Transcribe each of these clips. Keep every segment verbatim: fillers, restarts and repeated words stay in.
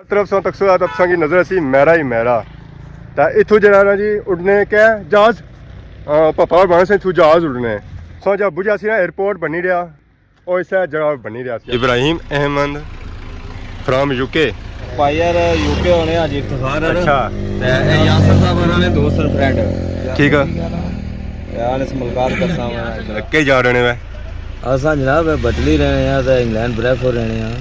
ہر طرف سو تک سو تک سو کی نظر سی میرا ہی میرا۔ تے اتھوں جڑا نا جی اڈنے کیا جہاز، آ، پاپا اور بنے سے اتھوں جہاز اڈنے۔ سو جا بجھا سی نا ایئرپورٹ بنی رہیا، او اسے جگہ بنی رہیا سی۔ ابراہیم احمد فرام یو کے۔ پائر یو کے ہونے آج افتخار ہے۔ اچھا۔ تے اے یاسر صاحب ہوراں نے دوست اور فرینڈ۔ ٹھیک ہے۔ یار اس ملاقات کرساں میں۔ کئی جا رہنے وے؟ اساں جناب بٹلی رہنے ہیں تے انگلینڈ بریفورڈ رہنے ہیں۔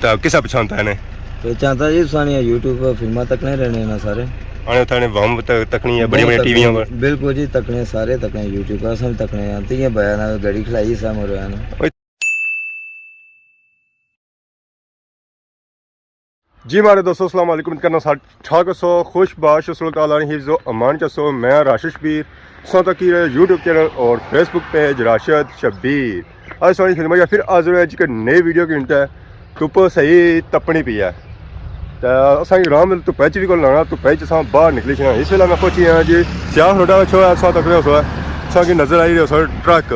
تے کسا پچھانتا ہے نے؟ پہچانتا جی، سانیاں یوٹیوب پر فلماں تکنے رہنے ہیں نا سارے۔ آنے تھانے وہم تک تکنی ہے، بڑی بڑی ٹی ویاں پر۔ بالکل جی، تکنے سارے تکنے یوٹیوب پر، اساں بھی تکنے ہیں۔ تے یہ بیا نا گڑی کھلائی سا مریا نا۔ جی ماڑے دوستو، السلام علیکم، کرنا سا ٹھاک سو، خوش باش، اللہ تعالیٰ نے حفظ و امان چ سو۔ میں راشد شبیر، سو تکی رہے یوٹیوب چینل اور فیس بک پیج راشد شبیر۔ اج سوہنی خدمت یا پھر حاضر ہویا جی کہ نئی ویڈیو کی انت ہے۔ دھپ صحیح تپنی پی ہے۔ تے اساں کی آرام نال دھپے چ وی کول لانا، دھپے چ اساں باہر نکلی چھنا۔ اس ویلے میں پہنچی ہاں جی سیاخ روڈا وچ، اساں تکنے ہو سو، اساں کی نظر آئی رہے ہو سو ٹرک۔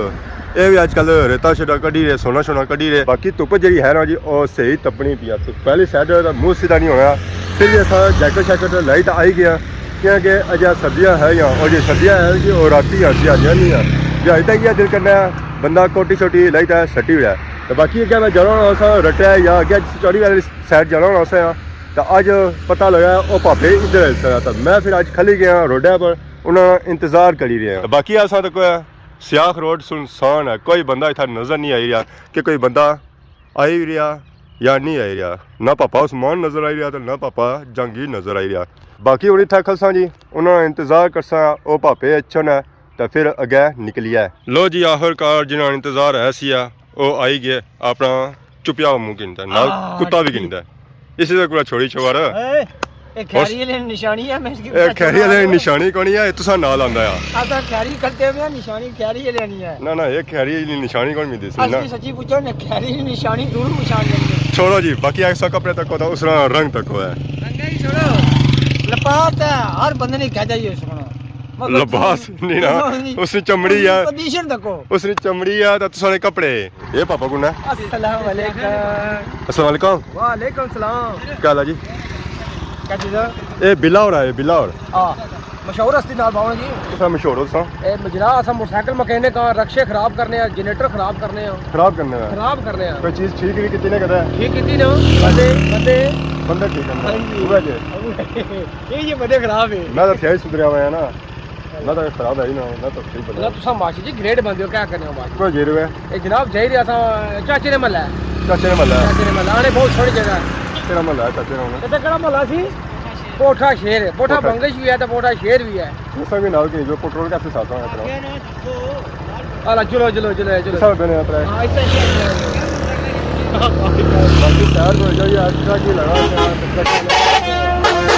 اے وی اج کل ریتا شیتا کڈی رہے، سونا شونا کڈی رہے۔ باقی دھپ جیڑی ہے نا جی، او صحیح تپنی پی ہے۔ تے پہلی سائیڈ دا منہ سیدھا نہیں ہونا۔ پھر وی اساں جیکٹ شیکٹ لائی تے آئی گئے ہاں، کیونکہ اجے سردیاں ہے یا، او جے سردیاں ہے جی، او راتی آندیاں نہیں ہے۔ جے اج تک یہ دل کرنا ہے، بندہ کوٹی شوٹی لائی تے سٹی ہویا ہے۔ تے باقی اگے میں جانا ہونا سا رٹے یا اگے چوڑی والے سائیڈ جانا ہونا سا، تے اج پتہ لگا او پاپے ادھر ہے سا۔ تے میں پھر اج کھلی گیا روڈے پر، انہاں نا انتظار کری رہے ہیں۔ تے باقی اساں تک سیاخ روڈ سنسان ہے، کوئی بندہ اتھا نظر نہیں آئی رہیا کہ کوئی بندہ آئی رہیا یا نہیں آئی رہیا۔ نہ پاپا عثمان نظر آئی رہیا تے نہ پاپا جہانگیر نظر آئی رہیا۔ باقی ہن اتھا کھلساں جی، انہاں نا انتظار کرساں، او پاپے اچھن ہے تے پھر اگے نکلیے۔ لو جی، آخر کار جنہاں نا انتظار ہے سی آ، او آئی گئے، اپنا چپیا ہوا منہ گھندا ہے، نال آہ، کتا وی ٹھیک۔ گھندا ہے۔ اسی دے کولا چھوڑی چھوار۔ اے، اے کھیری آلی نشانی ہے، میں اس کی اے کھیری آلی نشانی کونی ہے، اے تساں نال آندا ہے۔ اساں کھیری کھلتے ہوئے نشانی کھیری آلی نہیں ہے۔ نہ، نہ، اے کھیری آلی نشانی کون می دیسی نا۔ اصلی سچی پوچھو نا، کھیری نشانی دور نشان نہیں ہے۔ چھوڑو جی، باقی ایسا کپڑے تک ہوتا، اس طرح رنگ تک ہوا ہے۔ رنگ ہی چھوڑو۔ لباس ہے، ہر بندے نے کہہ جائیے اس کو۔ مطلب لباس نہیں نا، نہیں۔ اس نے چمڑی ہے۔ پوزیشن تکو۔ اس نے چمڑی ہے، تے تساں نے کپڑے۔ اے پاپا کون ہے؟ السلام علیکم۔ السلام علیکم۔ وعلیکم السلام۔ کیا حال ہے جی؟ کیا چیز ہے؟ اے بلا ہو رہا ہے، بلا ہو رہا۔ ہاں، مشہور ہستی نال باؤں جی۔ تساں مشہور ہو تساں؟ اے جناب، اساں موٹر سائیکل مکینک ہاں، رکشے خراب کرنے ہاں، جنریٹر خراب کرنے ہاں۔ خراب کرنے ہاں؟ خراب کرنے ہاں۔ کوئی چیز ٹھیک وی کیتی نے کدے؟ ٹھیک کیتی نا، بندے، بندے۔ بندے ٹھیک کرنے ہاں۔ ہاں جی۔ ہوا جی۔ اے یہ بندے خراب ہے۔ میں تو تھیا ہی سدھریا ہوا ہے نا۔ نہ تو خراب ہے ہی نہ، نہ تو ٹھیک بندہ۔ مطلب تساں ماشی جی گریڈ بندے ہو، کیا کرنے ہو ماشی؟ کوئی گریڈ ہوئے؟ اے جناب جائی رہے اساں چاچے نے محلہ ہے۔ چاچے نے محلہ ہے۔ چاچے نے محلہ، آنے بہت سوہنی جگہ ہے۔ چاچے نے محلہ ہے، چاچے نے محلہ۔ تے کہڑا محلہ سی؟ پوٹھا شیر ہے، پوٹھا پوٹھا۔ بنگش بھی ہے تے پوٹھا شیر بھی ہے۔ اساں بھی نال کے جو پٹرول کیسے ساتھ آ رہا۔ آلا، چلو، چلو، چلو، چلو۔ سب بنے اپنے۔ ہاں، اس طرح کیا ہے؟ باقی سائیڈ پر جاؤ، یہ ایکسٹرا کی لگا ہوا ہے، ایکسٹرا کی لگا ہوا ہے۔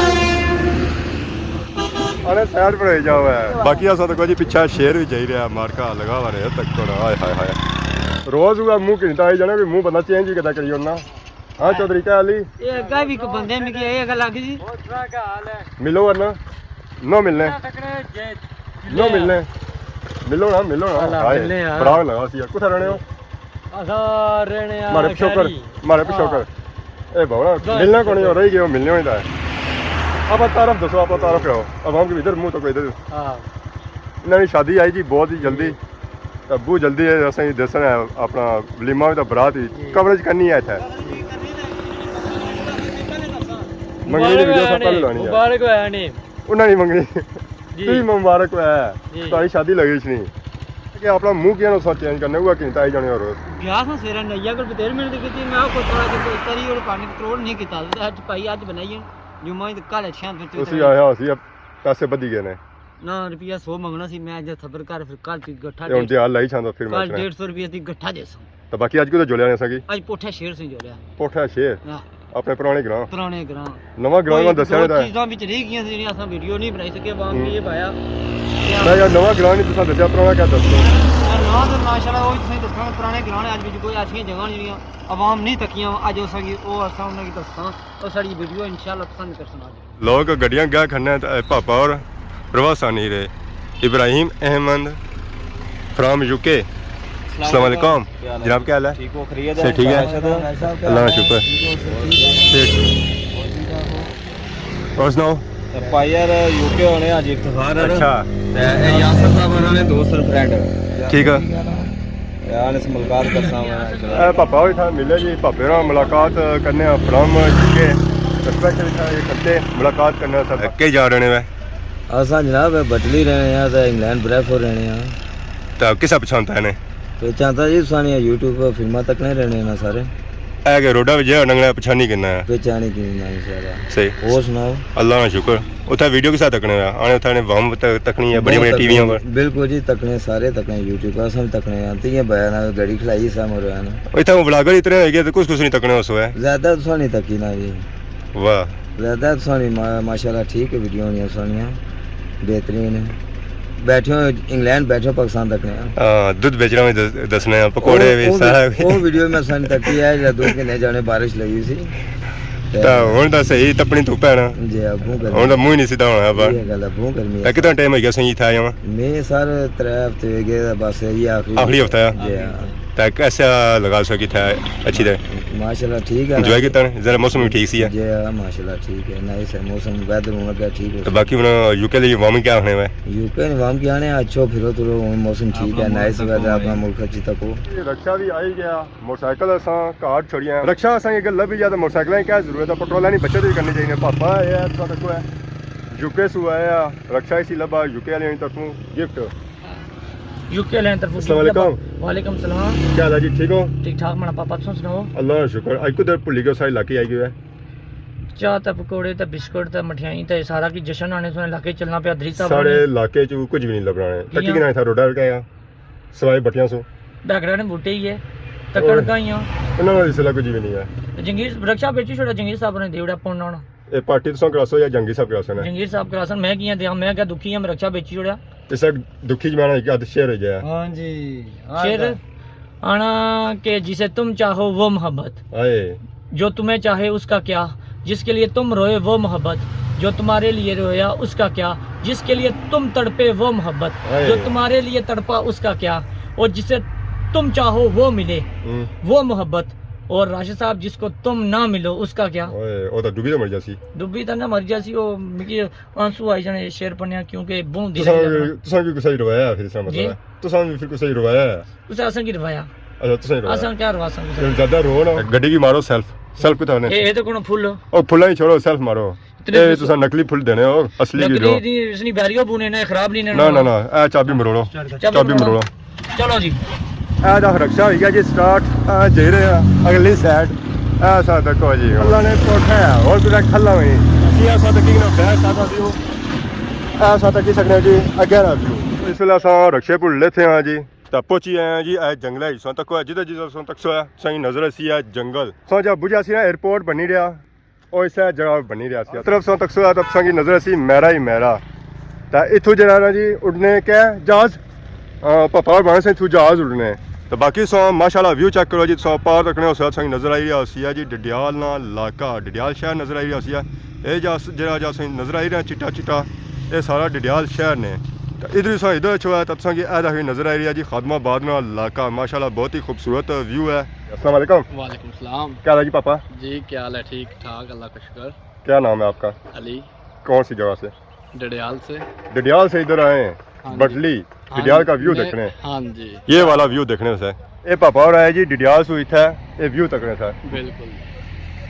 ارے سائیڈ پر ہی جاؤ ہے۔ باقی اساں تو کوئی پیچھے شیر بھی جائی رہا، مارکا لگا ہوا رہے تک تو۔ ہائے، ہائے، ہائے۔ روز ہوا منہ کھنتا ہی جانا، بھی منہ بندہ چینج ہی کدا کری ہونا۔ ہاں چودھری، کیا حالی؟ یہ اگا بھی کوئی بندے مگی، یہ اگا لگ جی۔ ملو ورنہ۔ نو ملنے۔ نو ملنے۔ ملو نا، ملو نا۔ ہائے، ملنے آ۔ بڑا لگا سی۔ کتھا رہنے ہو؟ اساں رہنے آ مارے پچھوکر، شہری۔ مارے پچھوکر۔ ہاں۔ اے بابا، بس، ملنا کونی ہو، رہی گئے ہو، ملنے ہوئی دا ہے۔ آپ تعارف دسو، آپ تعارف کراؤ۔ عوام کی ادھر منہ تو کوئی ادھر۔ ہاں۔ انہاں نی شادی آئی جی بہت ہی جلدی۔ جی۔ تے بہت جلدی اساں کی دسنا ہے اپنا ولیمہ وی تے برات وی۔ جی۔ کوریج کرنی ہے اتھے۔ منگنی دی ویڈیو سب پہلے لانی ہے۔ مبارک ہویا نے۔ انہاں نی منگنی۔ جی۔ تسی مبارک ہویا ہے۔ جی۔ تہاڈی شادی لگی اچھنی۔ کہ اپنا منہ کیا نہ چینج کرنا، وہ کہیں تائی جانے اور۔ گیا سا سویرے نیا کول بتیر منٹ کیتی، میں کو تھوڑا جہا تری اور پانی پٹرول نہیں کیتا۔ اج پائی اج بنائی ہے۔ جمعہ ہی تے کل اچھا پھر اسی آیا اسی پیسے بدھی گئے نے۔ نہ، روپیہ سو منگنا سی، میں اج صبر کر، پھر کل تھی گٹھا اے ہن ڈیڑھ، تے حال لائی چھاں تے پھر کل میں ڈیڑھ سو روپیہ تھی گٹھا دے ساں۔ تے باقی اج کدھر جولیا نے اساں کی؟ اج پوٹھا شیر سے جولیا۔ پوٹھا شیر؟ ہاں۔ اپنے پرانے گراں؟ پرانے گراں۔ نواں گراں کوئی میں دسیا دو نہیں تھا۔ چیزاں وچ رہ گئیاں سی جیڑھیاں اساں ویڈیو نہیں بنائی سکے عوام کی، ہوں۔ یہ پایا۔ میں یار نواں گراں نہیں تساں دسیا، پرانا کیا دسو؟ نواں تے ماشاءاللہ او تساں دسنا، پرانے گراں نے اج وچ کوئی ایسیاں جگہ نہیں جیڑھیاں عوام نہیں تکیاں، اج اساں کی او اساں انہاں کی دساں، او ساڈی ویڈیو انشاءاللہ پسند کرسن اج۔ لوگ گڈیاں گیا کھڑنے تے پاپا اور روا سانی رہے۔ ابراہیم احمد فرام یو کے۔ السلام علیکم۔ کیا حال ہے؟ جناب، کیا حال ہے؟ ٹھیک ہو؟ خیریت ہے؟ صحت ٹھیک ہے؟ اللہ کا شکر۔ ٹھیک۔ اور سناؤ؟ تے پائیار یو کے ہونے، حاجی افتخار ہے۔ اچھا۔ تے اے یاسر صاحب ہوراں نے دوست اور فرینڈ۔ ٹھیک ہے۔ تے آنے سے ملاقات کرساں میں۔ اے پاپا ہوئی تھا ملے جی، پاپے ہوراں ملاقات کرنے آں، فرام یو کے۔ اسپیشل اتھا یہ کرتے ملاقات کرنے آں سب۔ کے جا رہے ہیں؟ اساں جناب بٹلی رہنے آں تے انگلینڈ بریفورڈ رہنے آں۔ تے کسا پچھانتا ہے نے؟ پہچانتا جی، سانیاں یوٹیوب پر فلماں تکنے رہنے آں سارے۔ اے کہ روڈا وچ جیڑا ننگنا پچھانی کنا ہے۔ پہچانی کنا ہے سارا۔ صحیح۔ اور سناؤ؟ اللہ نا شکر۔ اتھا ویڈیو کسا تکنے ہویا؟ آنے اتھا نے وام تک-، تکنی ہے، بڑی بڑی ٹی ویاں پر۔ بالکل جی، تکنے سارے تکنے یوٹیوب پر، اساں بھی تکنے آں۔ تیاں بیا نا گڑی کھلائی سا مرو ہے نا۔ اتھا وہ ولاگر اتنے ہوئے گئے تے کس کس نہیں تکنے ہو سو ہے؟ زیادہ تو نہیں تکی نا جی۔ واہ۔ زیادہ سوہنی ما-، ماشاءاللہ ٹھیک ہے، ویڈیو ہونیاں سوہنیاں، بہترین۔ بیٹھے ہوئے انگلینڈ، بیٹھے پاکستان تکنے آں۔ ہاں، دودھ بیچنا بھی دس-، دسنے آں، پکوڑے بھی، سارا بھی۔ وہ ویڈیو میں سوہنی تکی ہے، جب دو گھنٹے جانے بارش لگی سی۔ تے ہن تاں صحیح تپنی دھوپ ہے نا۔ جی ہاں، بہوں گرمی۔ ہن تاں منہ ہی نہیں سیدھا ہونا ابا۔ یہ گل ہے، بہوں گرمی ہے۔ تے کتنا ٹائم ہو گیا سائیں اتھے آئے ہوا؟ میں سر ترے ہفتے ہو گئے، بس یہ آخری آخری ہفتہ ہے؟ جی ہاں۔ تے کیسا لگا سو کتھے اچھی طرح؟ ماشاءاللہ ٹھیک ہے۔ انجوائے کیتا نے؟ ذرا موسم بھی ٹھیک سی ہے۔ جی ہاں، ماشاءاللہ ٹھیک ہے، نائس ہے موسم، ویدر ہن اگے ٹھیک ہو تے سی۔ باقی انہاں یو کے آلی عوام کیا آخنے ہوئے؟ یو کے عوام کیا آخنے، اچھو پھرو ترو، ہن موسم ٹھیک ہے، نائس ویدر، اپنا ملک اچھی تکو۔ رکشہ بھی آئی گیا، موٹر سائیکل اساں گھر چھوڑیاں۔ رکشہ اساں اگر لبھی گیا تو موٹر سائیکل کی کیا ضرورت ہے؟ پٹرول کی بچت بھی کرنی چاہیے۔ پاپا اے ہے، تساں تکو ہے، یو کے سو آیا، رکشہ اسی لبھا، یو کے آلیاں نی طرفوں گفٹ۔ یو کے آلیاں نی طرفوں گفٹ لبھا۔ السلام علیکم۔ وعلیکم السلام۔ کیا حال ہے جی، ٹھیک ہو؟ ٹھیک ٹھاک، منا پاپا، تساں سناؤ؟ اللہ کا شکر۔ اج کدھر بھلی گئے، سارے علاقے آئی گئے۔ چاہ تے پکوڑے تے بسکٹ تے مٹھیائی تے سارا کی جشن آنے سونے علاقے چلنا پیا، ادری صاحب سارے نے۔ علاقے چ کچھ بھی نہیں لبنا ہے۔ کٹی کنا اتھا روڈا کیا آ؟ سوائے بٹیاں سو۔ ڈاکڑا نے بوٹے ہی ہے، تے اور کڑکاں ہی آ۔ انہاں نال اس ویلے کچھ بھی نہیں ہے۔ جنگیر رکشہ بیچی چھوڑا، جنگیر صاحب نے دے وڑا پوننا ہونا۔ اے پارٹی تساں کراسو یا جنگیر صاحب کراسن ہے؟ جنگیر صاحب کراسن، میں کیاں دیاں، میں کیا دکھی ہاں، میں رکشہ بیچی چھوڑا۔ اس وقت دکھی جمانا ایک ادھ شعر ہو جایا۔ ہاں جی، آ شعر گا۔ آنا کہ جسے تم چاہو وہ محبت۔ ہائے۔ جو تمہیں چاہے اس کا کیا، جس کے لیے تم روئے وہ محبت، جو تمہارے لیے رویا اس کا کیا، جس کے لیے تم تڑپے وہ محبت، ہائے۔ جو تمہارے لیے تڑپا اس کا کیا، اور جسے تم چاہو وہ ملے، ہوں۔ وہ محبت، اور راشد صاحب جس کو تم نہ ملو اس کا کیا؟ اوئے، او تاں ڈبی تے مر جاسی۔ ڈبی تے نہ مر جاسی، او مکی آنسو آئی جانے شعر پڑھنے آ، کیونکہ بہوں دل تساں، لگنا۔ تساں کی کسا ہی روایا ہے پھر اس طرح مطلب جی؟ ہے؟ تساں بھی پھر کسا ہی روایا ہے؟ تساں اساں کی روایا؟ اچھا، تساں ہی روایا۔ اساں کیا روا ساں کسا؟ پھر زیادہ رو نا۔ گڈی کی مارو سیلف۔ سیلف کتھا نے؟ اے، اے تے کون پھل؟ او پھلاں ہی چھوڑو، سیلف مارو۔ اتنے اے پھل تساں نقلی پھل دینے ہو، اصلی کی نقلی لو۔ نہیں، اس نی بیاریوں بونے نے، خراب نہیں نے۔ نہ، نہ، نہ، اے چابی مروڑو۔ چابی چابی مروڑو۔ مروڑو۔ چلو جی۔ اے دا رکشہ ہوئی گیا جی سٹارٹ، اے جائی رہے ہیں اگلی سائیڈ۔ اے سا تکو جی، اللہ نے کوٹھا ہے، اور کدھر کھلا ہوئی۔ جی، اے سا تکی نا بیک سائیڈ دا ویو۔ اے سا تکی سکنے ہو جی، اگے دا ویو۔ اس ویلے اساں رکشے پر لیتے ہیں جی، تے پہنچی آئے ہیں جی، اے جنگلے وچ ساں تکو ہے، جدھر جدھر ساں تک سویا، ساں نظر اسی ہے جنگل۔ ساں جا بجھا سی نا ایئرپورٹ بنی رہیا۔ او اسے جگہ بنی رہیا سی۔ طرف سوں تک سویا تاں تساں کی نظر اسی میرا ہی میرا۔ تے اتھوں جڑا نا جی اڈنے کے جہاز، آ، پاپا اور بنے سے اتھوں جہاز اڈنے۔ تے باقی سو ماشاءاللہ ویو چیک کرو جی، سو پار تکنے ہو سو تساں کی نظر آئی رہیا ہوسی ہے جی ڈڈیال نا علاقہ، ڈڈیال شہر نظر آئی رہیا ہوسی ہے۔ اے جا س-، جڑا جا ساں نظر آئی رہیا چٹا چٹا، اے سارا ڈڈیال شہر نے۔ تے ادھر سو ادھر چھوا تے تساں کی اے دا وی نظر آئی رہیا جی خادم آباد نا علاقہ، ماشاءاللہ بہت ہی خوبصورت ویو ہے۔ السلام علیکم۔ وعلیکم السلام۔ کیا حال ہے جی پاپا؟ جی، کیا حال ہے؟ ٹھیک ٹھاک، اللہ کا شکر۔ کیا نام ہے آپ کا؟ علی۔ کون سی جگہ سے؟ ڈڈیال سے۔ ڈڈیال سے ادھر آئے ہیں؟ ہاں جی۔ بٹلی۔ ہاں ڈڈیال جی۔ کا ویو میں، دیکھنے ہیں۔ ہاں جی۔ یہ والا ویو دیکھنے سے۔ اے پاپا اور آئے جی ڈڈیال سے اتھا، اے ویو تکنے سے۔ بالکل۔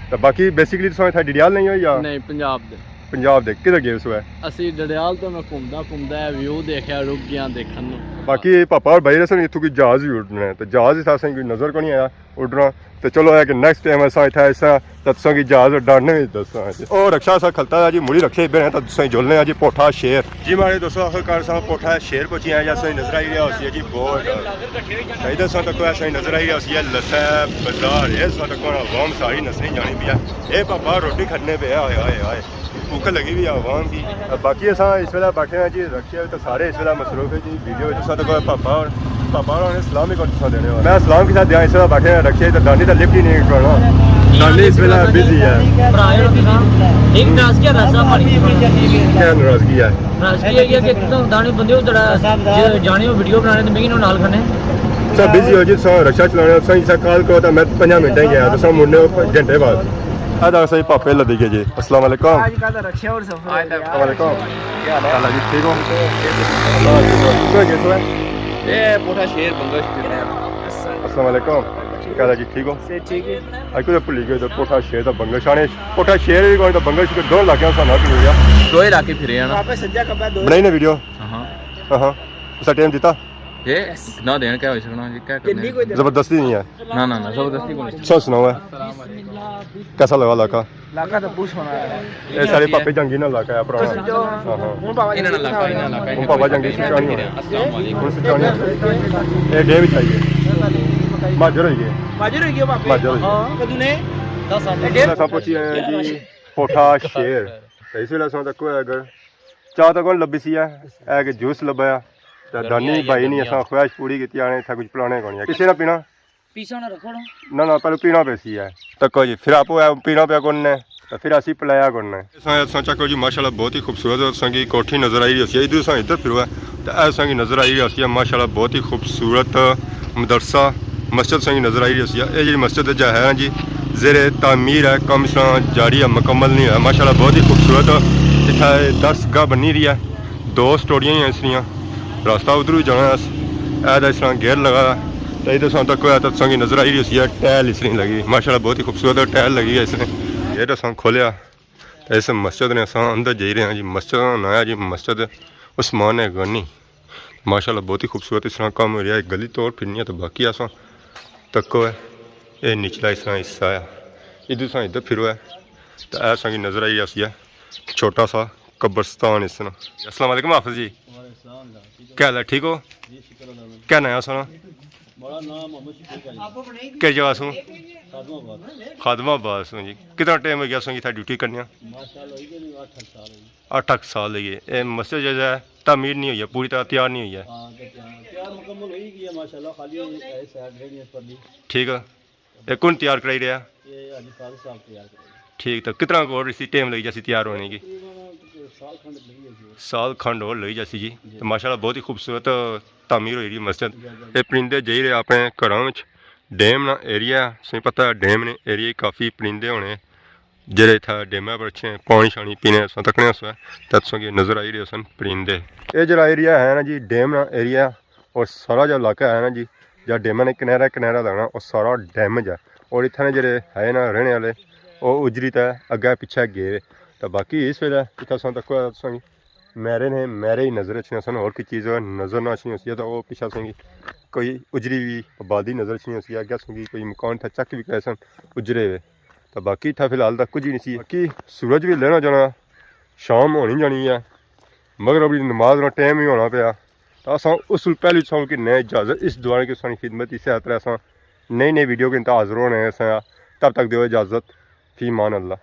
تو باقی بیسیکلی تساں اتھا ڈڈیال نہیں ہو یا؟ نہیں، پنجاب دے۔ پنجاب دے۔ کدھر گئے سو ہے؟ اسی ڈڈیال تو میں گھومدا گھومدا ہے ویو دیکھیا، رک گیا دیکھن نو۔ باقی پاپا اور بھائی رسن اتھوں کوئی جہاز بھی اڈنا ہے، تو جہاز اتھا اساں کوئی نظر کو نہیں آیا۔ اڈنا۔ تے چلو، اے کہ نیکسٹ ٹائم اساں اتھا اساں تے تساں کی جہاز اڈانے وچ دساں جی۔ او رکشہ اساں کھلتا ہے جی، مڑی رکشے بہنے تے تساں جلنے آ جی پوٹھا شیر۔ جی ماڑے دوستو، آخر کار اساں پوٹھا شیر پہنچی آئے جی، اساں نظر آئی رہیا ہوسی ہے جی بورڈ۔ تے ادھر اساں تک اساں نظر آئی رہیا ہوسی ہے لسے بازار۔ اے اساں تک عوام ساری نسنی جانی پئی ہے۔ اے پاپا روٹی کھڈنے پئے، ہائے ہائے ہائے۔ بھوک لگی ہوئی ہے عوام کی۔ باقی اساں اس ویلے بیٹھے ہیں جی رکشے تے سارے اس ویلے مصروف ہیں جی ویڈیو وچ۔ اساں تے کوئی پاپا اور، پاپا اور نے سلام ہی کوئی تساں دینے ہو۔ میں سلام کسا دیاں، اس ویلے بیٹھے ہیں رکشے تے دانی تے لفٹ ہی نہیں کرنا۔ دانی اس ویلے بزی ہے۔ بھرا ہے تساں، ایک ناراضگی ہے، راضا پانی۔ کیا ناراضگی ہے؟ ناراضگی ہے کہ تساں دانی بندے ہو جڑا جے جانے ہو ویڈیو بنانے تے میں انہوں نال کھنے۔ تساں بزی ہو جی، تساں رکشہ چلانے ہو، تساں اسا کال کرو تے میں پنجاہ منٹ ہی گیا، تساں مڑنے ہو گھنٹے بعد۔ اے دا صحیح پاپے لدی گئے جی۔ السلام علیکم۔ آج کل رکشے اور سفر ہو گیا۔ السلام علیکم۔ کیا حال ہے جی؟ ٹھیک ہو؟ اللہ کا شکر۔ کتھوں ہے؟ اے پوٹھا شہر بنگش پھر رہے ہیں۔ السلام علیکم۔ کیا حال ہے جی؟ ٹھیک ہو؟ صحت ٹھیک ہے۔ اج کل بھلی گئے تے پوٹھا شہر تے بنگش آنے۔ پوٹھا شہر وی کوئی تے بنگش کوئی، دو علاقے سانوں کی ہوئی ہے۔ دو علاقے پھرے ہیں نا۔ واپس سجا کھبا دو۔ بنائی نے ویڈیو؟ ہاں۔ ہاں۔ اس ٹائم دیتا؟ اے نہ دین کیا ہوئی سکنا جی، کیا کرنے؟ زبردستی نہیں ہے۔ نہ، نہ، نہ، زبردستی کون سی؟ سو سناؤ ہے۔ کیسا لگا علاقہ؟ علاقہ تو بہت سوہنا ہے۔ اے سارے پاپے جنگی نال علاقہ ہے پرانا۔ ہاں، ہاں۔ ہن بابا جنگی، ہن بابا جنگی سچانی ہونا۔ السلام علیکم۔ ہن سچانی ہونا۔ اے ڈے وچ آئیے۔ ماجر ہوئی گئے۔ ماجر ہوئی گئے پاپے؟ ماجر ہوئی گئے۔ ہاں۔ کدوں نے؟ دس سال۔ اساں پہنچی آئے ہیں جی پوٹھا شہر۔ تے اس ویلے اساں تک اگر چاہ تاں کون لبھی سی ہے، اے کہ جوس لبھا ہے۔ تے دانی بھائی نی اساں خواہش پوری کیتی، آنے اتھا کچھ پلانے کونی ہے۔ کسے نہ پینا؟ پیسا نہ رکھو نا۔ نہ، نہ، پہلے پینا پیسی ہے۔ تکو جی، پھر آپ پینا پیا کون نے، تے پھر اسی پلایا کون نے۔ اساں، اساں چیک کرو جی، ماشاءاللہ بہت ہی خوبصورت اساں کی کوٹھی نظر آئی رہی ہوسی ہے۔ ادھر اساں ادھر پھرو ہے، تے اے اساں کی نظر آئی رہی ہوسی ہے، ماشاءاللہ بہت ہی خوبصورت مدرسہ، مسجد اساں کی نظر آئی رہی ہوسی ہے۔ اے جی مسجد جو ہے نا جی، زیر تعمیر ہے، کم اس طرح جاری ہے، مکمل نہیں ہوا۔ ماشاءاللہ بہت ہی خوبصورت اتھا درس گاہ بنی رہی ہے۔ دو سٹوریاں ہی ہیں اس نیاں۔ راستہ ادھر بھی جانا ہے۔ اے دا اس طرح گیٹ لگا ہے۔ تے ادھر ساں تک ہویا تے تساں کی نظر آئی رہی ہوسی ہے، ٹائل اس طرح لگی۔ ماشاءاللہ بہت ہی خوبصورت ٹائل لگی ہے اس نے۔ گیٹ اساں کھولیا۔ تے اس مسجد نے اساں اندر جائی رہے ہیں جی۔ مسجد نا ناں ہے جی مسجد عثمان غنی۔ ماشاءاللہ بہت ہی خوبصورت اس طرح کم ہو رہا ہے۔ گلی توڑ پھرنی ہے تے باقی اساں تکو ہے۔ اے نچلا اس طرح حصہ ہے۔ ادھر ساں ادھر پھرو ہے۔ تے اے اساں کی نظر آئی رہی ہوسی ہے چھوٹا سا قبرستان اس طرح۔ السلام علیکم حافظ جی۔ وعلیکم السلام جناب، ٹھیک ہو؟ کیا حال ہے، ٹھیک ہو؟ جی، شکر اللہ کا۔ کیا ناں ہے سنا؟ بڑا نام محمد شفیق ہے جی۔ کس جگہ سوں؟ خادم آباد۔ خادم آباد سوں جی۔ کتنا ٹائم ہو گیا سوں اتھا ڈیوٹی کرنے آں؟ ماشاءاللہ، ہوئی گئے جی اٹھ، اٹھ سال ہوئی گئے۔ اٹھ، اٹھ سال ہوئی گئے۔ اے مسجد جو ہے تعمیر نہیں ہوئی ہے، پوری طرح تیار نہیں ہوئی ہے۔ ہاں، تے تیار، تیار مکمل ہوئی گئی ہے ماشاءاللہ، خالی ہے سائیڈ ڈرینیج پرلی۔ ٹھیک ہے۔ اے کون تیار کرائی رہیا؟ یہ حاجی فاضل صاحب تیار کرائی۔ ٹھیک، تو کتنا کو اور اسی ٹائم لگی جاسی تیار ہونے کی؟ تقریباً سال کھنڈ لگی جاسی۔ سال کھنڈ اور لگی جاسی جی۔ جی۔ تو ماشاءاللہ بہت ہی خوبصورت تعمیر ہوئی رہی مسجد۔ جی، جی۔ اے پرندے جائی رہے اپنے گھراں وچ۔ ڈیم نا ایریا ہے، تساں پتہ ہے ڈیم نے ایریا کافی پرندے ہونے، جڑے اتھا ڈیمے پر اچھے پانی شانی پینے اساں تکنے اس وقت، تے تساں کی نظر آئی رہے سن پرندے۔ اے جڑا ایریا ہے نا جی، ڈیم نا ایریا، اور سارا جو علاقہ ہے نا جی، جا ڈیمے نے کنارہ کنارہ لانا، او سارا ڈیم جا۔ اور اتھا نے جڑے ہے نا رہنے والے، او اجری تے اگے پیچھے گئے۔ تے باقی اس ویلے اتھا تساں تکو تساں کی میرے نے، میرے ہی نظر اچھنے سن، اور کوئی چیز نظر نہ اچھنی ہوسی ہے، تے او پیچھے تساں کی کوئی اجری وی آبادی نظر اچھنی ہوسی ہے، اگے تساں کی کوئی مکان تھا چیک وی کرے سن اجرے ہوئے۔ تے باقی اتھا فی الحال تاں کچھ ہی نہیں سی۔ باقی سورج وی لینا جانا، شام ہونی جانی ہے، مغرب نی نماز نا ٹائم ہی ہونا پیا۔ تاں اساں اس ویلے پہلے تساں کی نئے اجازت، اس دعا نے کہ تساں کی خدمت اسے خاطر اساں نئی نئی ویڈیو کے انتہا حاضر ہونے ہیں۔ تب تک دیو اجازت، فی امان اللہ۔